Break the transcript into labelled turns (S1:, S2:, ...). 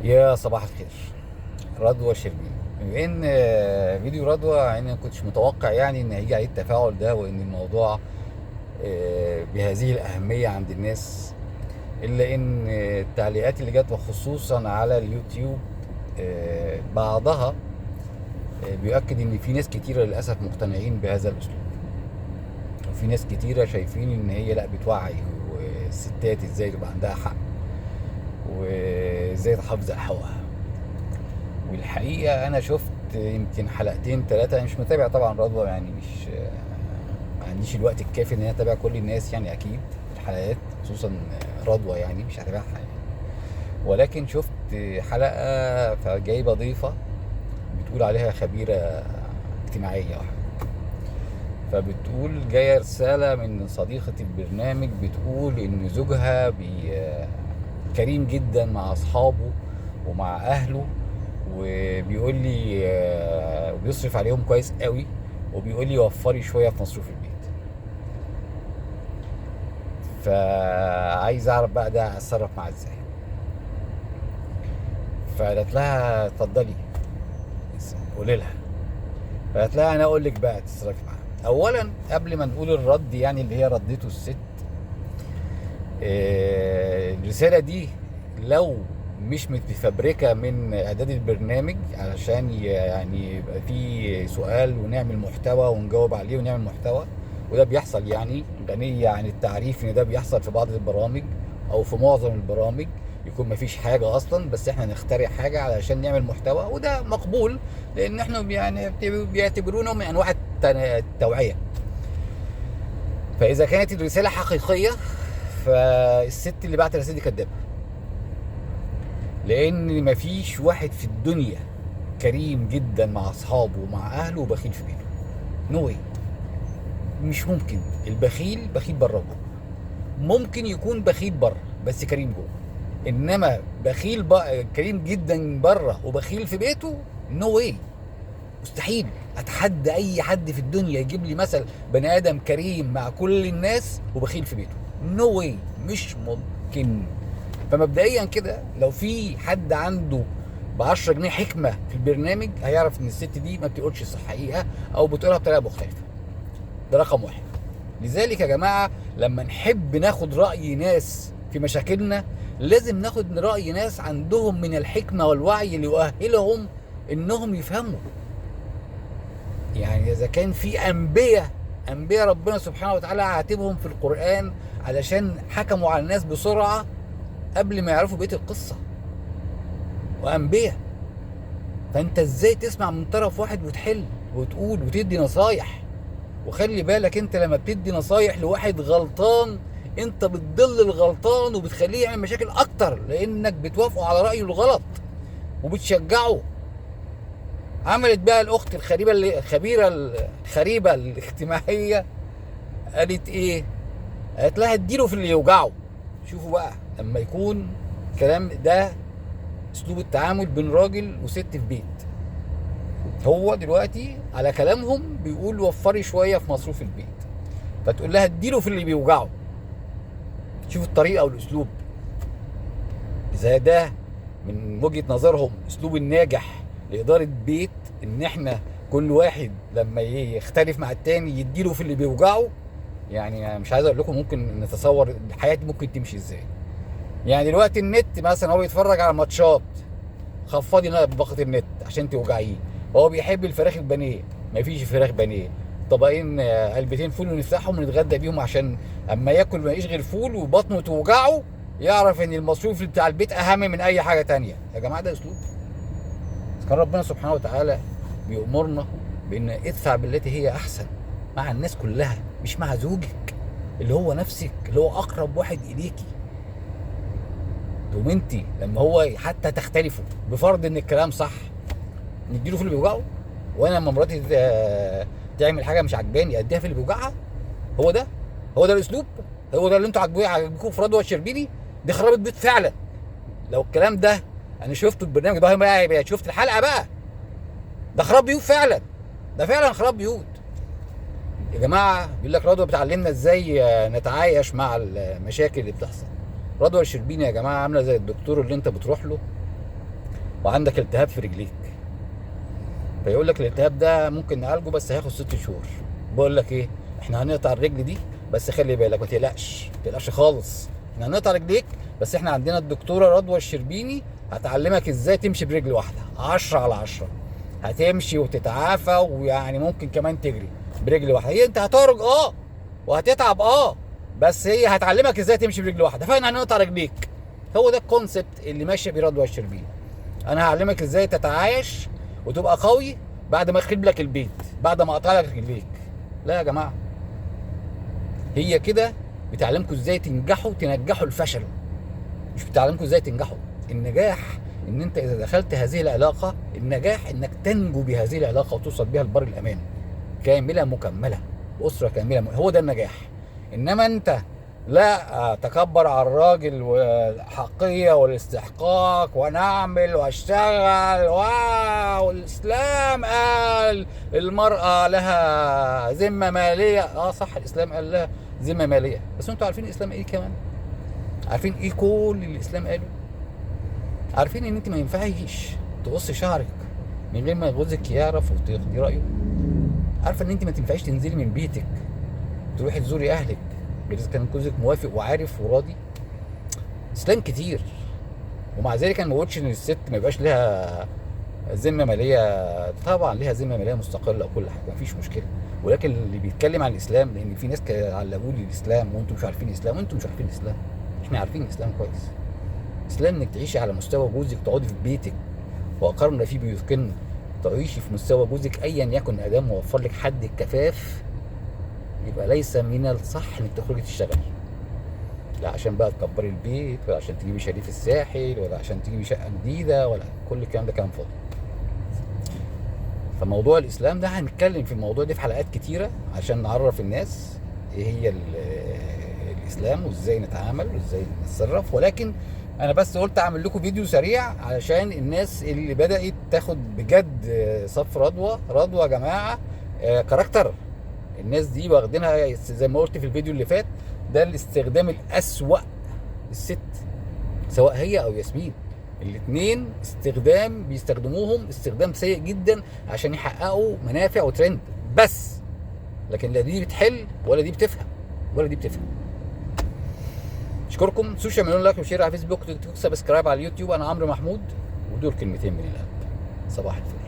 S1: يا صباح الخير. رضوى شربيني، بما ان فيديو رضوى يعني ما كنتش متوقع يعني ان هيجي عليه التفاعل ده، وان الموضوع بهذه الاهمية عند الناس، الا ان التعليقات اللي جت وخصوصا على اليوتيوب بعضها بيؤكد ان في ناس كتيرة للاسف مقتنعين بهذا الاسلوب، وفي ناس كتيرة شايفين ان هي لا بتوعي والستات ازاي تبقى عندها حق وازاي تحافظ على حقوقها. والحقيقة انا شفت يمكن حلقتين ثلاثة، انا مش متابع طبعا رضوى، يعني مش ما عنديش الوقت الكافي ان انا اتابع كل الناس يعني، اكيد الحلقات خصوصا رضوى يعني مش هتابعها يعني، ولكن شفت حلقة فجايبه ضيفه بتقول عليها خبيرة اجتماعية واحدة، فبتقول جاية رسالة من صديقه البرنامج بتقول ان زوجها كريم جدا مع اصحابه ومع اهله، وبيقول لي وبيصرف عليهم كويس قوي، وبيقول لي وفري شوية في مصروف البيت. فعايز اعرف بقى ده اتصرف معاه ازاي. فقالت لها اتفضلي قولي لها. فقالت لها انا اقول لك بقى تتصرفي معاه. اولا قبل ما نقول الرد يعني اللي هي ردته الست، الرسالة دي لو مش متفبركه من اعداد البرنامج علشان يعني يبقى في سؤال ونعمل محتوى ونجاوب عليه ونعمل محتوى، وده بيحصل يعني غنية عن التعريف ان ده بيحصل في بعض البرامج او في معظم البرامج، يكون مفيش حاجة اصلا بس احنا نخترع حاجة علشان نعمل محتوى، وده مقبول لان احنا يعني بيعتبرونا من انواع التوعية. فاذا كانت الرسالة حقيقية فالست اللي بعت الرسالة دي كدابه، لان مفيش واحد في الدنيا كريم جدا مع اصحابه ومع اهله وبخيل في بيته. no way، مش ممكن. البخيل بخيل بره وجوه، ممكن يكون بخيل بره بس كريم جوه، انما بخيل كريم جدا بره وبخيل في بيته، no way، مستحيل. اتحدى اي حد في الدنيا يجيب لي مثل بني ادم كريم مع كل الناس وبخيل في بيته، no way، مش ممكن. فمبدئيا كده لو في حد عنده ب10 جنيه حكمه في البرنامج هيعرف ان الست دي ما بتقولش الحقيقة او بتقولها بطريقة مختلفة. ده رقم واحد. لذلك يا جماعة لما نحب ناخد راي ناس في مشاكلنا لازم ناخد راي ناس عندهم من الحكمة والوعي اللي يؤهلهم انهم يفهموا. يعني اذا كان في انبياء ربنا سبحانه وتعالى عاتبهم في القران علشان حكموا على الناس بسرعة قبل ما يعرفوا بقية القصة، وانبياء، فانت ازاي تسمع من طرف واحد وتحل وتقول وتدي نصايح؟ وخلي بالك انت لما بتدي نصايح لواحد غلطان انت بتضل الغلطان وبتخليه يعمل مشاكل اكتر، لانك بتوافقه على رايه الغلط وبتشجعه. عملت بقى الاخت الخريبه اللي الخبيرة الخريبه الاجتماعية قالت ايه؟ قالت لها اديله في اللي يوجعه. شوفوا بقى لما يكون الكلام ده اسلوب التعامل بين راجل وست في بيت، هو دلوقتي على كلامهم بيقول وفري شوية في مصروف البيت، فتقول لها اديله في اللي بيوجعه. شوفوا الطريقة والاسلوب، اذا ده من وجهه نظرهم اسلوب الناجح لادارة بيت، ان احنا كل واحد لما يختلف مع التاني يديله في اللي بيوجعه. يعني مش عايز اقول لكم ممكن نتصور الحياة دي ممكن تمشي ازاي. يعني دلوقتي النت مثلا هو بيتفرج على ماتشات، خفضي باقه النت عشان توجعيه. هو بيحب الفراخ البانيه، مفيش فراخ بانيه، طبقين علبتين فول ونفتحهم ونتغدى بيهم عشان اما ياكل ما يلاقيش غير فول وبطنه توجعه يعرف ان المصروف بتاع البيت اهم من اي حاجة تانية. يا جماعة ده اسلوب؟ كان ربنا سبحانه وتعالى بيأمرنا بان ادفع بالتي هي احسن مع الناس كلها، مش مع زوجك اللي هو نفسك اللي هو اقرب واحد اليكي. تقوم انت لما هو حتى تختلفوا بفرض ان الكلام صح نديله في اللي بيوجعه، وانا لما مراتي تعمل حاجة مش عجباني اديها في اللي بيوجعها. هو ده، هو ده الاسلوب، هو ده اللي انتوا عاجبكم في رضوى الشربيني؟ دي خرابه بيت فعلا. لو الكلام ده انا شفته البرنامج ده بقى، شفت الحلقة بقى، ده خراب بيوت فعلا، ده فعلا خراب بيوت يا جماعة. بيقول لك رضوى بتعلمنا ازاي نتعايش مع المشاكل اللي بتحصل. رضوى الشربيني يا جماعة عامله زي الدكتور اللي انت بتروح له وعندك التهاب في رجليك، فيقول لك الالتهاب ده ممكن نعالجه بس هياخد 6 شهور. بقول لك ايه، احنا هنقطع الرجل دي، بس خلي بالك ما تقلقش، ما تقلقش خالص، احنا هنقطع رجليك، بس احنا عندنا الدكتورة رضوى الشربيني هتعلمك ازاي تمشي برجل واحدة 10 على 10، هتمشي وتتعافى، ويعني ممكن كمان تجري برجل واحدة. هي انت هتعرج وهتتعب بس هي هتعلمك ازاي تمشي برجل واحدة، فاحنا هنقطع رجليك. هو ده ال concept اللي ماشية بيه رضوى الشربيني. انا هعلمك ازاي تتعايش وتبقى قوي بعد ما اخرب لك البيت، بعد ما اقطع لك رجليك. لا يا جماعة، هي كده بتعلمكم ازاي تنجحوا، تنجحوا الفشل، مش بتعلمكم ازاي تنجحوا. النجاح ان انت اذا دخلت هذه العلاقة، النجاح انك تنجو بهذه العلاقة وتوصل بها لبر الامان، كاملة مكملة، اسره كاملة، هو ده النجاح. انما انت لا تكبر على الراجل والحقيه والاستحقاق وانا اعمل واشتغل، والاسلام قال المراة لها ذمه ماليه. صح، الاسلام قال لها ذمه ماليه، بس انتوا عارفين الاسلام ايه كمان؟ عارفين ايه كل اللي الاسلام قاله؟ عارفين ان انت ما ينفعش تقصي شعرك من غير ما جوزك يعرف وتاخدي رايه؟ عارفه ان انت ما تنفعيش تنزلي من بيتك تروحي تزوري اهلك غير اذا كان جوزك موافق وعارف وراضي؟ اسلام كتير. ومع ذلك انا ما بقولش ان الست ما يبقاش لها ذمه ماليه، طبعا ليها ذمه ماليه مستقلة وكل حاجة، مفيش مشكلة. ولكن اللي بيتكلم عن الاسلام، لان في ناس علقوا لي الاسلام وانتم مش عارفين الاسلام، وانتم مش عارفين الاسلام، احنا عارفين الاسلام كويس. الاسلام انك تعيشي على مستوى جوزك، تقعدي في بيتك وقرن في بيوتكن، تعيشي في مستوى جوزك ايا يكن، ادام موفر لك حد الكفاف، يبقى ليس من الصح انك تخرجي تشتغلي، لا عشان بقى تكبري البيت، ولا عشان تجيبي شاليه في الساحل، ولا عشان تجيبي شقه جديدة، ولا كل الكلام ده كلام فاضي. فموضوع الاسلام ده هنتكلم في الموضوع ده في حلقات كتيرة عشان نعرف الناس ايه هي الاسلام وازاي نتعامل وازاي نتصرف. ولكن انا بس قلت اعمل لكم فيديو سريع علشان الناس اللي بدات تاخد بجد صف رضوى. رضوى يا جماعة character، الناس دي واخدينها زي ما قلت في الفيديو اللي فات، ده الاستخدام الاسوأ للست، سواء هي او ياسمين، الاثنين استخدام بيستخدموهم استخدام سيء جدا عشان يحققوا منافع وترند بس، لكن لا دي بتحل ولا دي بتفهم ولا دي بتفهم. اشكركم، social مليون like و share على فيسبوك، تيك توك، subscribe على اليوتيوب. انا عمرو محمود، ودول كلمتين من القلب. صباح الفل.